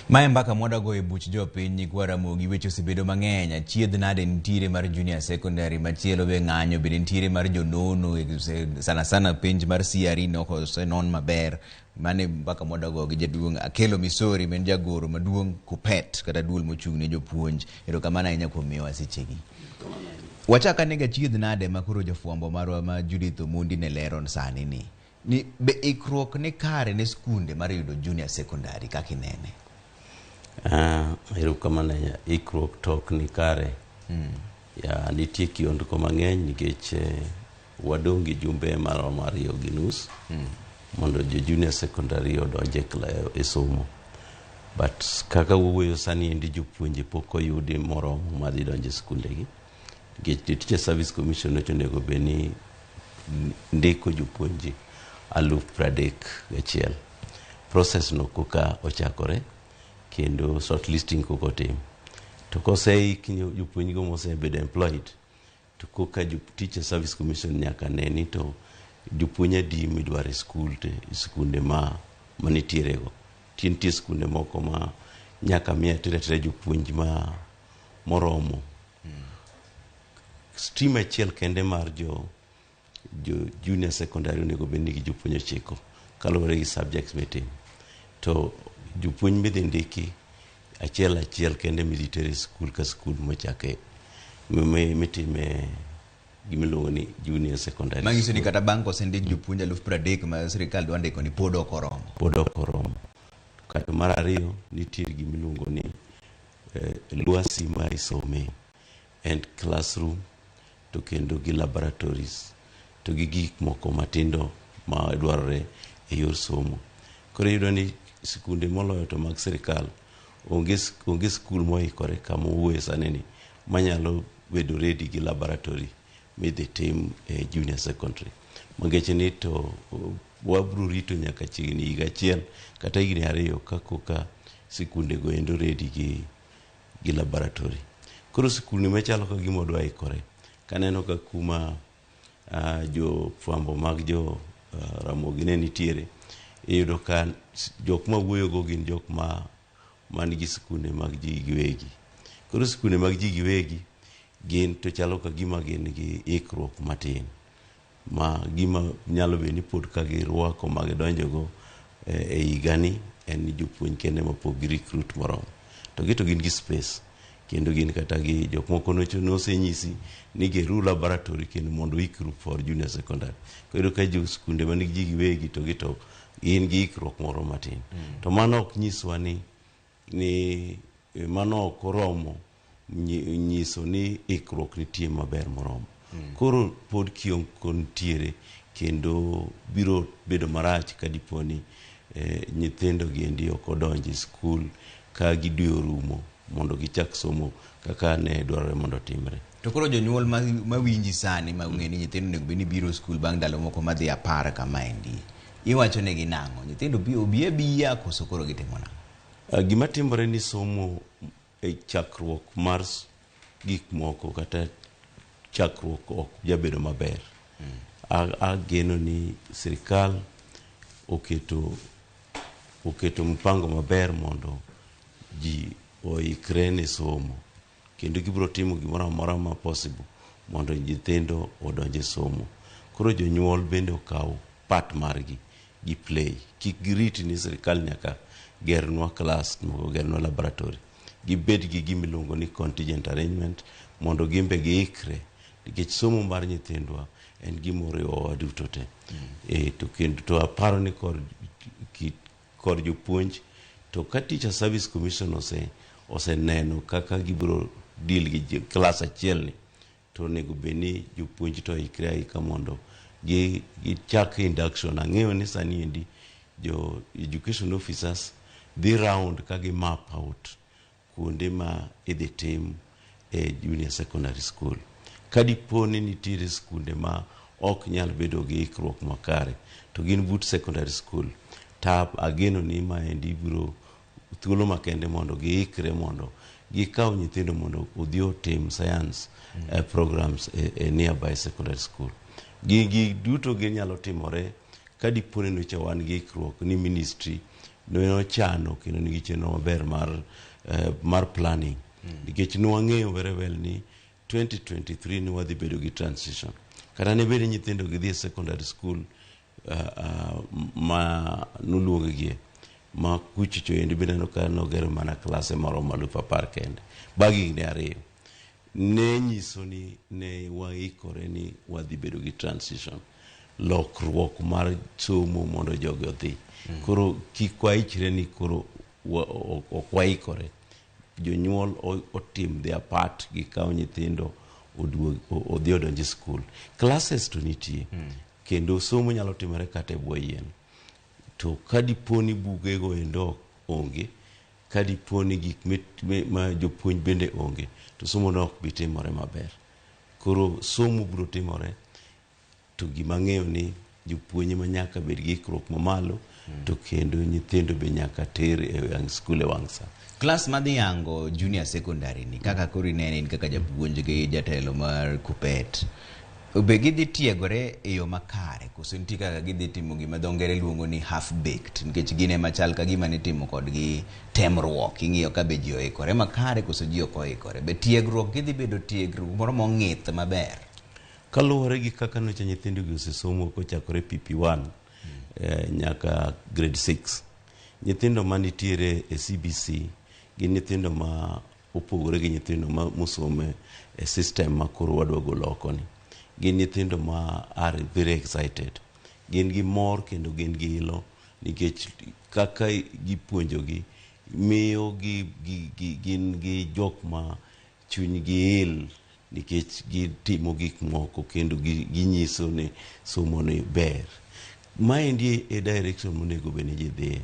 Mae mbaka mwadago e buch jopiny nyikwa Ramogi weche osebedo mang'eny. Achiedh nade nitiere mar junior secondary, machielo be ng'anyo bende nitiere mar jonono, sana sana penj mar CRE ne ok osenon maber. Mane mbaka mwadago gi jaduong' Akelo Misori ma en jagoro maduong' KUPPET kata duol mochung' ne jopuonj. Erokamano ahinya kuom miyowa sechegi. Wachak ane ga achiedh nade ma koro jafwambo marwa ma Judith Omondi ne lero sani ni. Ni be ikruok ni kare ne skunde mar yudo junior secondary kaka inene? Erokamano ahinya. Ikruok to ok ni kare. Ya, nitie kiondko mang'eny nikech wadong' gi jumbe maromo 2.5 mondo jo junior secondary odonj e somo. But kaka wawuoyo sani endi jopuonje pok oyudi moromo madhi donjo e skundegi. Nikech the Teacher Service Commission nocho onego bed ni ndiko jopuonje 31,000. Process no koka ochakore kendo shortlisting koka otim. To koseik jopuonjgo mosebedo employed to koka jo Teacher Service Commission nyaka ne ni to jopuonj adi midwaro e skul te skunde ma manitiere go. Nitie skunde moko ma nyaka mi atera atera jopuonj ma moromo. Stream achiel kende mar jo junior secondary onego bed nigi jopuonj 9 kaluwore gi subjects mitimo. To jopuonj midhi ndiki achiel achiel kende midhi ter e skul ka skul mochake mitime gimiluongo ni junior secondary. Manyiso ni kata bang' kosendik jopuonj 30,000 ma sirikal dwa ndiko ni pod ok oromo. Pod ok oromo. Kato mar ariyo nitie gimiluongo ni lwasi ma isome en classroom to kendo gi laboratories to gi gik moko matindo ma dwarore e yor somo. Koro iyudo ni sikunde moloyo to mag sirikal onge skul moikore kama owuoye sani ni manyalo bedo ready gi laboratory midhi tim e junior secondary. Mangeche ni to wabro rito nyaka chiegni higa achiel kata higni 2 ka koka sikunde go endo ready gi laboratory. Koro sikunde machalo ka gima odwa ikore kaneno ka kuma jofwambo mag jo Ramogi ne nitiere, iyudo ka jok ma wuoyogo gin jok ma man gi sikunde mag ji giwegi. Koro sikunde mag ji giwegi gin to chalo ka gima gin gi ikruok matin ma gima nyalo bedo ni pod ka girwako ma gidonjogo e higani en ni jopuonj kende ma pok gi recruit moromo. To gi to gin gi space kendo gin kata gi jok moko nosenyisi ni geru laboratory kendo mondo uikru for junior secondary. Koro iyudo ka jo skunde man gi ji giwegi to gi to gin gi ikruok moro matin. To mano ok nyiswa ni mano ok oromo nyiso ni ikruok nitie maber moromo. Koro pod kionko nitiere kendo biro bedo marach ka dipo ni nyithindo gi endi ok odonjo e skul ka gidwe orumo mondo gichak somo kaka ne dwarore mondo otimre. To koro jonyuol mawinji sani ma ong'e ni nyithindo onego bed ni biro skul bang' ndalo moko madhi 10 kamaendi, iwacho negi nang'o? Nyithindo obi abiya koso koro gitimo nang'o? Gima timore ni somo e chakruok mar gik moko kata chakruok ok jabedo maber. Ageno ni sirikal oketo mpango maber mondo ji oikre ne somo kendo gibiro timo gimoro amora ma possible mondo nyithindo odonj e somo. Koro jonyuol bende okaw part margi gi play. Kik girit ni sirikal nyaka gernwa class, gernwa laboratory. Gibed gi gima iluongo ni contingent arrangement mondo gin be giikre nikech somo mar nyithindwa en gima oriwowa duto te. To kendo to aparo ni kor jopuonj to ka Teacher Service Commission oseneno kaka gibiro deal gi klas achiel ni to onego bed ni jopuonj to oikre aika mondo gichak induction. Ang'eyo ni sani endi jo education officers dhi round ka gi map out kuonde ma idhi tim e junior secondary school. Ka dipo ni nitiere skunde ma ok nyal bedo gi ikruok makare to gin but secondary school, ta ageno ni maendi biro thuolo makende mondo giikre mondo gikaw nyithindo mondo odhi otim science programs e nearby secondary school. Gigi duto ginyalo timore ka dipo ni nyocha wan gi ikruok ni ministry Nochano kendo nigi chenro maber mar planning. Nikech nwang'eyo very well ni 2023 ni wadhi bedo gi transition. Kata ne bed ni nyithindo gidhi e secondary school ma noluonggie ma kuchocho endi bineno ka noger mana klase moromo 10,000 kende bang' higni 2 ne nyiso ni ne waikore ni wadhi bedo gi transition, lokruok mar somo mondo jogi odhi. Koro kik waichre ni koro ok waikore. Jonyuol otim their part, gikaw nyithindo oduog odhi odonj e skul. Classes to nitie kendo somo nyalo timore kata e bwo yien. To ka dipo ni bugego endo onge, ka dipo ni gik ma jopuonj bende onge, to somo no ok bi timore maber. Koro somo biro timore, to gima ang'eyo ni jopuonj ema nyaka bed gi ikruok mamalo, to kendo nyithindo be nyaka ter e wang' skul e wang' sa. Klas madhi yango junior secondary ni kaka koro inene in kaka japuonj gi jatelo mar Kuppet, be gidhi tiegore e yo makare koso nitie kaka gidhi timo gima dho ngere luongo ni half baked, nikech gin ema chal ka gima nitimo kodgi temruok, ing'iyo ka be ji oikore makare koso ji ok oikore. Be tiegruok gidhi bedo tiegruok moro mong'ith maber? Kaluwore gi kaka nyocha nyithindo gi osesomo kochakore PP1 nyaka grade 6, nyithindo manitiere e CBC gin nyithindo ma opogore gi nyithindo ma mosome e system ma koro wadwa golo oko ni. Gin nyithindo ma are very excited, gin gi mor kendo gin gi ilo nikech kaka gipuonjogi miyo gin gi jok ma chunygi il nikech gitimo gik moko kendo ginyiso ni somo ni ber. Maendi e direction monego bed ni ji dhiye.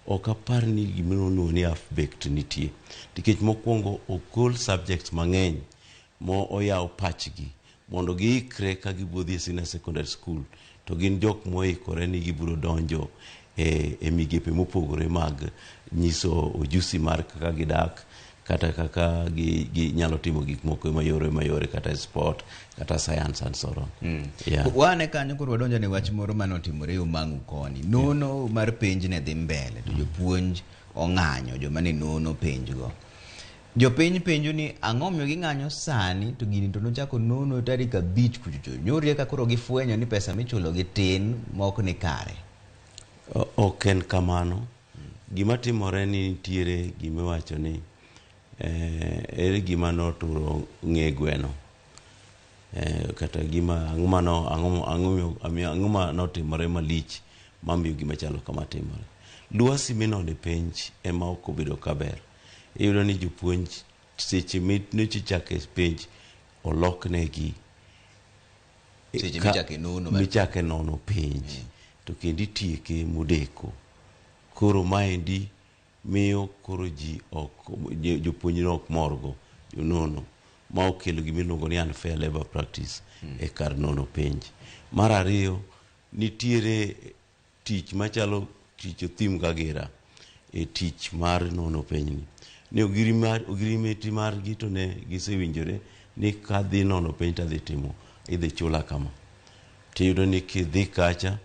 Ok apar ni gimiluongo ni half baked nitie, nikech mokwongo ogol subjects mang'eny mo oyaw pachgi mondo giikre ka gibiro dhi e senior secondary school, to gin jok moikore ni gibiro donjo e migepe mopogore mag nyiso ojusi mar kaka gidak kata kaka ginyalo timo gik moko mayore mayore, kata e sport kata science and so on. Yeah. Wane kanyo koro wadonjo ne wach moro manotimore yo Mang'u koni. Nono mar penj ne dhi mbele to jopuonj ong'anyo joma ne nono penj go. Jopiny penjo ni ang'o miyo ging'anyo sani to gini to nochako nono tarik 5 kuchocho. Nyoro eka koro gifwenyo ni pesa michulo gi tin mok ni kare. Ok en kamano. Gima timore ni nitiere gima iwacho ni ere gima noturo ng'e gweno, kata gima ang'o ma notimore malich mamiyo gima chalo kama timore. Lwasi minone penj ema ok obedo kaber. Iyudo ni jopuonj seche michake penj oloknegi Seche michake nono michake nono penj to kendo itieke modeko. Koro maendi miyo koro ji ok jopuonj ok morgo jonono, ma okelo gima iluongo ni unfair labor practice e kar nono penj. Mar ariyo, nitiere tich machalo tich Othim Kagira e tich mar nono penjni. Ni ogirimeti margi to ne gisewinjore ni kadhi nono penj tadhi timo idhi chula kama. Tiyudo ni kidhi kacha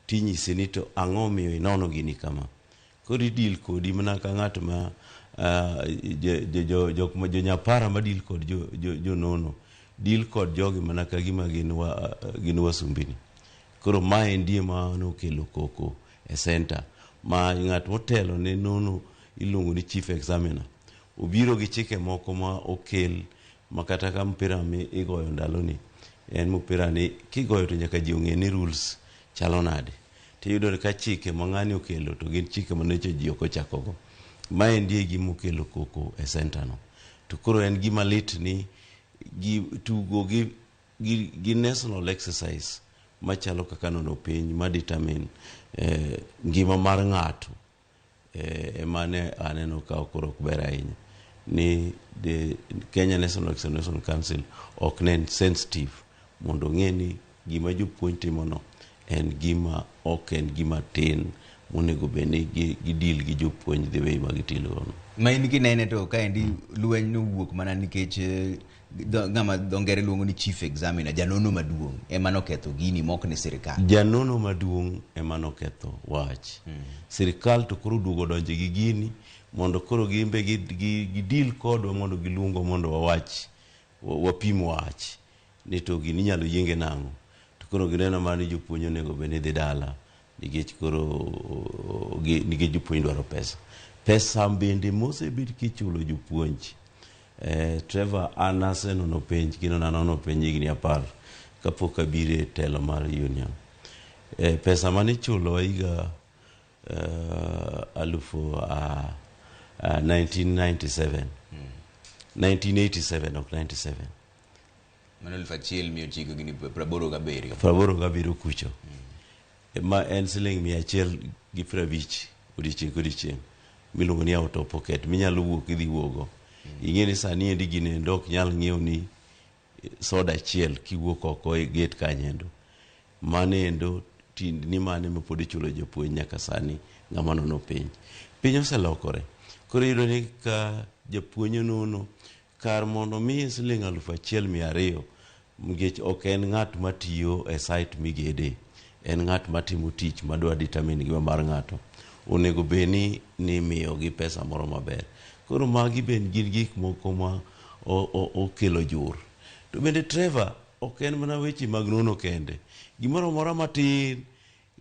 tinyisi ni to ang'o miyo inono gini kama. Koro idil kodi mana ka ng'at ma jonyapara ma deal kod jonono deal kod jogi mana ka gima gin wasumbini. Koro maendi ema nokelo koko e center ma ng'at motelo ne nono iluongo ni chief examiner obiro gi chike moko ma okel ma kata ka mpira mi igoyo ndaloni en mpira ni kigoyo to nyaka ji ong'e ni rules chalo nade. Tiyudo ka chike ma ng'ani okelo to gin chike ma nyocha ji ok ochakogo. Maendi e gima okelo koko e center no. To koro en gima lit ni gi tugo gi national exercise machalo kaka nono penj ma determine ngima mar ng'ato, ema ne aneno ka koro ok ber ahinya ni the Kenya National Examination Council ok ne sensitive mondo ong'e ni gima jopuonj timono en gima ok en gima tin monego bed ni gi deal gi jopuonj the way ma gitilo gono. Ma in kinene to kaendi lweny nowuok mana nikech Ng'ama dho ngere luongo ni chief examiner, janono maduong' ema noketho gini mok ni sirikal. Janono maduong' ema noketho wach. Sirikal to koro duogo donje gi gini mondo koro gimbe gi deal kodwa mondo giluongo mondo wawach wapim wach ni to gini inyalo yienge nang'o. To koro gineno mana ni jopuonj onego bed ni dhi dala nikech koro nikech jopuonj dwaro pesa. Pesa bende mosebed kichulo jopuonj. Trevor, an asenono penj kendo nanono penj higni 10 kapok abiro e telo mar union. Pesa manichulo higa alufu 1997, 1987, ok 97. Mano 1987. 87 kucho. Ma en siling 150 odiochieng' kodiochieng' miluongo ni out of pocket minyalo wuok idhi wuogo. Ing'e ni sani endi gini endo ok nyal ng'iew ni soda achiel kiwuok oko e gate kanyo. Mano endo tindni mane ma pod ichulo jopuonj nyaka sani ng'ama nono penj. Piny oselokore. Koro iyudo ni ka japuonj onono kar mondo miye siling 1200 nikech ok en ng'at matiyo e site migede, en ng'at matimo tich madwa determine ngima mar ng'ato. Onego bed ni imiyogi pesa moro maber. Koro magi bende gin gik moko ma okelo jur. To bende, Trevor, ok en mana weche mag nono kende. Gimoro amora matin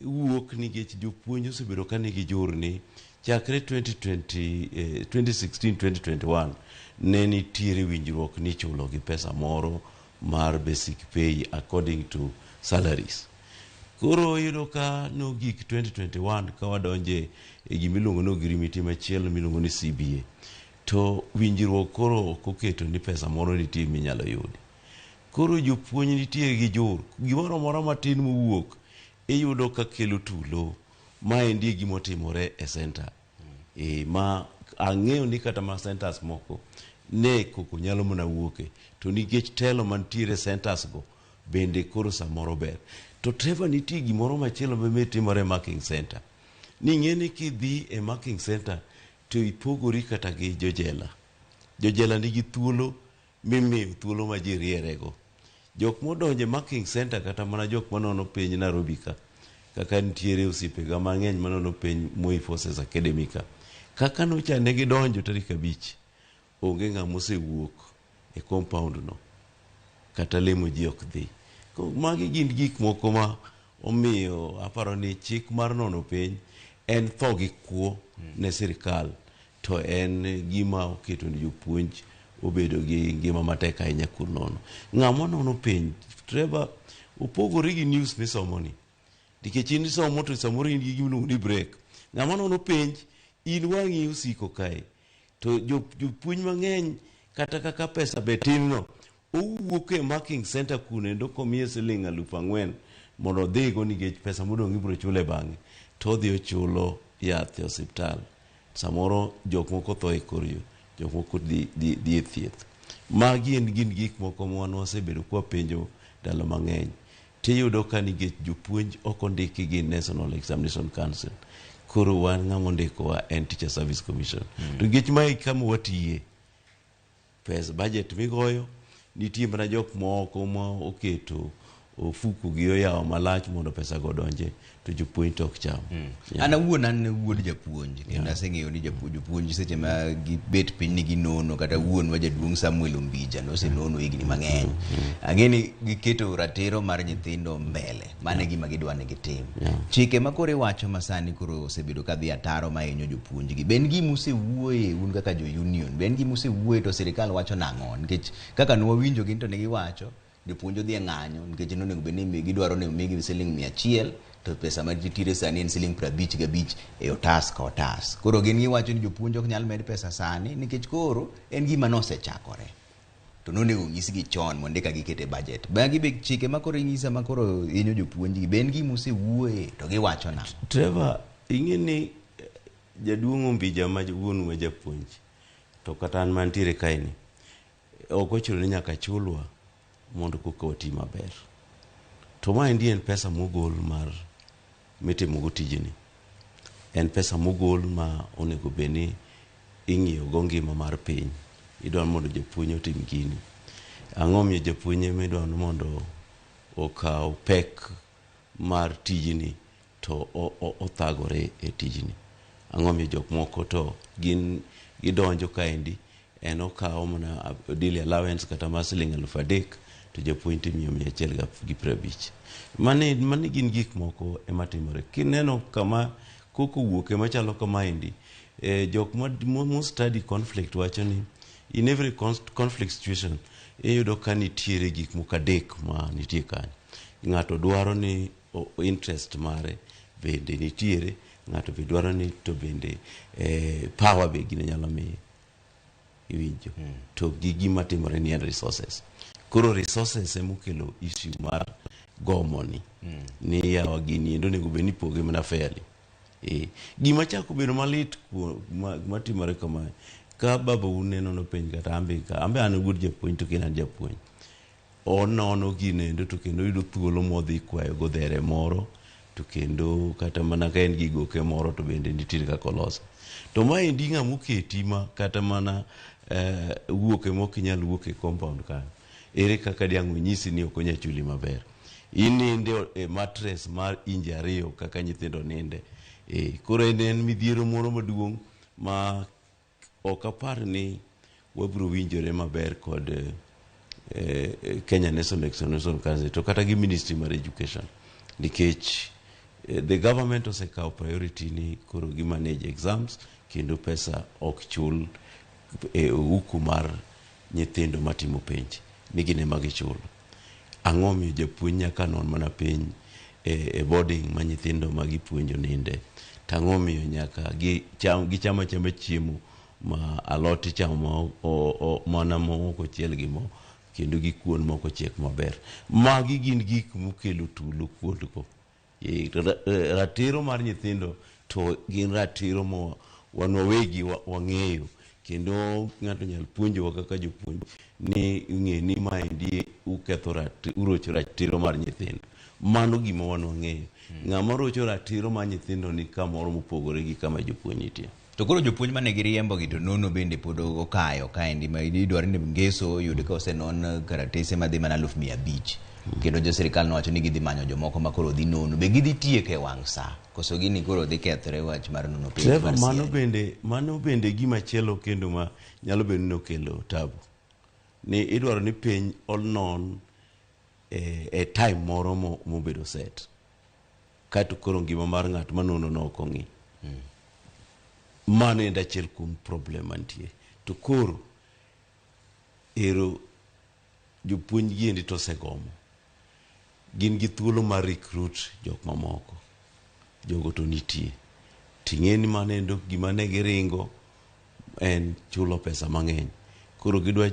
wuok nikech jopuonj osebedo ka nigi jur ni chakre 2020, 2016 2021 ne nitiere winjruok ni ichulo gi pesa moro mar basic pay according to salaries. Koro iyudo ka nogik 2021 ka wadonje e gimiluongo ni ogirimiti machielo miluongo ni CBA to winjruok koro ok oketo ni pesa moro nitie minyalo yudi. Koro jopuonj nitie gi jur. Gimoro amora matin mowuok iyudo ka kelo tulo. Maendi e gimotimore e center. Ma ang'eyo ni kata ma centers moko ne koko nyalo mana wuoke to nikech telo mantiere centers go bende koro samoro ber. To Trevor, nitie gimoro machielo be timore e marking center. Ni ing'e ni kidhi e marking center to ipogori kata gi jojela. Jojela nigi thuolo mimiyo thuolo ma ji rierego. Jok modonjo e marking center kata mana jok manono penj Nairobi ka, kaka nitiere osiepega mang'eny manono penj Moi Forces Academy ka. Kaka nocha ne gidonjo tarik 5, onge ng'ama osewuok e compound no. Kata lemo ji ok dhi. Koro magi gin gik moko ma omiyo aparo ni chik mar nono penj en tho gi kuo ne sirikal to en gima oketo ni jopuonj obedo gi ngima matek ahinya kuom nono. Ng'ama nono penj, Trevor, opogore gi news misomo ni. Nikech in isomo to samoro in gi gimiluongo ni break. Ng'ama nono penj, in wang'i osiko kae. To jopuonj mang'eny kata kaka pesa be tin no, owuok e marking center kuno endo komiye siling 4000 mondo odhigo nikech pesa modong' ibiro chule bang'e. To odhi ochulo yath e osiptal. Samoro jok moko tho e kor yo, jok moko dhi e thieth. Magi en gin gik moko ma wan wasebedo kwapenjo ndalo mang'eny. Tiyudo ka nikech jopuonj ok ondiki gi National Examination Council, koro wan ng'ama ondikowa en Teacher Service Commission. To nikech mae kama watiye, pes budget migoyo nitie mana jok moko ma oketo ofuku gi oyawo malach mondo pesa go odonje to jopuonj to ok cham. Yeah. An awuon an wuod japuonj kendo aseng'eyo ni jopuonj seche ma gibet piny ni ginono kata wuonwa jaduong' Samuel Ombija nosenono higni mang'eny. Ang'e ni giketo ratiro mar nyithindo mbele, mano e gima gidwa ni gitim. Chike ma koro iwacho ma sani koro osebedo ka dhi ataro mahinyo jopuonj gi. Be en gima usewuoye un kaka jo union? Be en gima usewuoye to sirikal wacho nang'o? Nikech kaka nwawinjo gin to ne giwacho jopuonj odhi e ng'anyo nikech nonego bed ni gidwaro ni omigi siling 100 to pesa manitiere sani en siling 55 e otas ka otas. Koro gin giwacho ni jopuonj ok nyal med pesa sani nikech koro en gima nosechakore. To nonego nyisgi chon mondo eka giket e budget. Magi be chike ma koro inyisa ma koro hinyo jopuonj gi be en gima usewuoye to giwacho nang'o? Trevor, ing'e ni jaduong' Ombija ma wuonu ma japuonj to kata an mantiere kae ni ok ochuno ni nyaka chulwa mondo koka wati maber. To maendi en pesa mogol mar mitimogo tijni. En pesa mogol ma onego bed ni ing'iyo go ngima mar piny. Idwa mondo japuonj otim gini. Ang'o miyo japuonj ema idwaro ni mondo okaw pek mar tijni to othagore e tijni? Ang'o miyo jok moko to gin gidonjo kaendi en okawo mana daily allowance kata mar siling 3,000 to japuonj timiyo 150. Mane gin gik moko ema timore. Kineno kama koko wuok ema chalo kamaendi, jok ma study conflict wacho ni in every conflict situation iyudo ka nitiere gik moko adek ma nitie kanyo. Ng'ato dwaro ni interest mare bende nitiere, ng'ato be dwaro ni to bende power be gino nyalo miye. Iwinjo? To gi gima timore ni en resources. Koro resources emokelo issue mar gomo ni. Ni yawa gini endo onego bed ni ipoge mana fairly. Gima chako bedo malit matimore kamae, ka baba uneno penj kata ambe ka, ambe an wuod japuonj to kendo an japuonj. Onono gino endo to kendo oyudo thuolo modhi kwayo go dhere moro, to kendo kata mana ka en gi goke moro to bende nitiere kaka oloso. To maendi ng'ama oketi ma kata mana wuok ema ok inyal wuok e compound kanyo. Ere kaka diang' onyisi ni ok onyal chuli maber? Ininde e mattress mar inji 2 kaka nyithindo ninde. Koro en midhiero moro maduong' ma ok apar ni wabiro winjore maber kod Kenya National Examination Council to kata gi Ministry mar Education, nikech the government osekawo priority ni koro gi manage exams kendo pesa ok chul e ohuku mar nyithindo matimo penj ni gin ema gichulo. Ang'o miyo japuonj nyaka non mana piny e boarding ma nyithindo ma gipuonjo ninde? To ang'o miyo nyaka gicham achama chiemo ma alot ichamo mana ma ok ochiel gi mo kendo gi kuon ma ok ochiek maber? Magi gin gik mokelo tulo kuondgo. Ratiro mar nyithindo to gin ratiro ma wan wawegi wang'eyo, kendo ng'ato nyalo puonjowa kaka jopuonj ni ng'e ni maendi uketho urocho ratiro mar nyithindo. Mano gima wan wang'eyo. Ng'ama rocho ratiro mar nyithindo ni kamoro mopogore gi kama jopuonj nitie. To koro jopuonj mane giriembo gi to nono bende pod okayo kaendi ma idwaro ni ngeso oyud ka osenon karatese madhi mana 500,000. Kendo jo sirikal nowacho ni gidhi manyo jomoko ma koro dhi nono. Be gidhi tieko e wang' sa? Koso gini koro dhi kethore wach mar nono penj Trevor, mar mano bende gima chielo kendo ma nyalo bedo ni okelo tabu. Ni idwaro ni piny onon e time moro mobedo set. Kato koro ngima mar ng'at manono no ok ong'i. Mano en achiel kuom problem mantie. To koro ero jopuonj giendi to osegomo. Gin gi thuolo mar recruit jok mamoko. Jogo to nitie. Ting'e ni mano endo gima ne giringo en chulo pesa mang'eny. Koro gidwa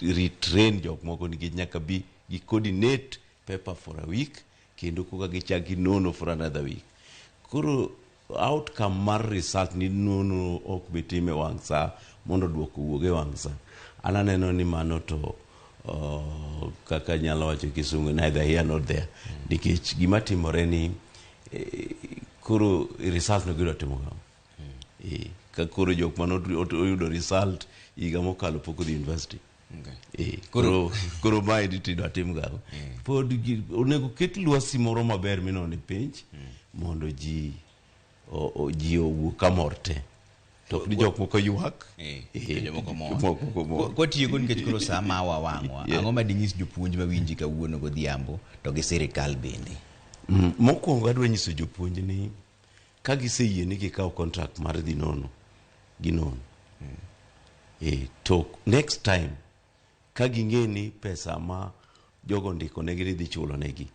retrain jok moko nikech nyaka bi gi coordinate paper for a week kendo koka gichak ginono for another week. Koro outcome mar result ni nono ok bi time wang' sa mondo duoko owuog e wang' sa. An aneno ni mano to kaka nyalo wacho kisungu neither here nor there. Nikech gima timore ni koro result no gidwa timo kama. Ka koro jok mane oyudo result higa mokalo pok odhi university. Koro maendi tidwa tim gago. Pod onego ket lwasi moro maber minone penj mondo ji owuog kamor te. To ok ni jok moko ywak. Jomoko mor. Kwatieko nikech koro sa ma wawang'wa, ang'o ma dinyis jopuonj mawinji kawuono godhiambo to gi sirikal bende? Mokwongo adwa nyiso jopuonj ni ka giseyie ni gikawo contract mar dhi nono, ginono. To next time ka ging'e ni pesa ma jogo ndiko negi ni dhi chulo negi,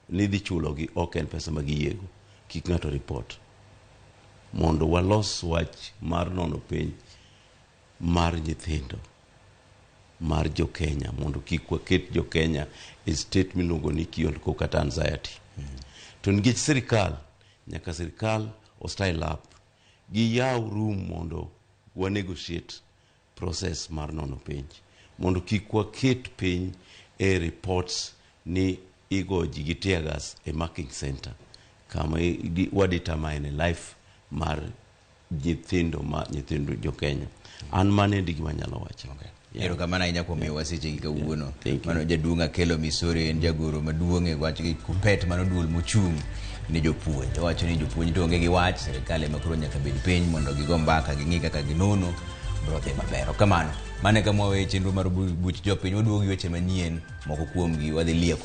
ni dhi chulogi ok en pesa ma giyiego, kik ng'ato report. Mondo walos wach mar nono penj mar nyithindo mar jo Kenya, mondo kik waket jo Kenya e state miluongo ni kiondko kata anxiety. To nikech sirikal, nyaka sirikal o style up, giyaw room mondo wa negotiate process mar nono penj, mondo kik waket piny e reports ni igo ji gi tear gas e marking center kama wa determine life mar nyithindo ma nyithindo jo Kenya. An mano e gima anyalo wacho. Erokamano ahinya kuom miyowa sechegi kawuono. Thank you. Mano jaduong' Akelo Misori en jagoro maduong' e wach gi Kuppet mano duol mochung' ne jopuonj. Owacho ni jopuonj to onge gi wach, sirikal ema koro nyaka bed piny mondo gigo mbaka ging'i kaka ginono bro dhi maber. Okamano. Mano e kama wawe chenro mar buch jopiny waduogo gi weche manyien moko kuomgi wadhi lieko.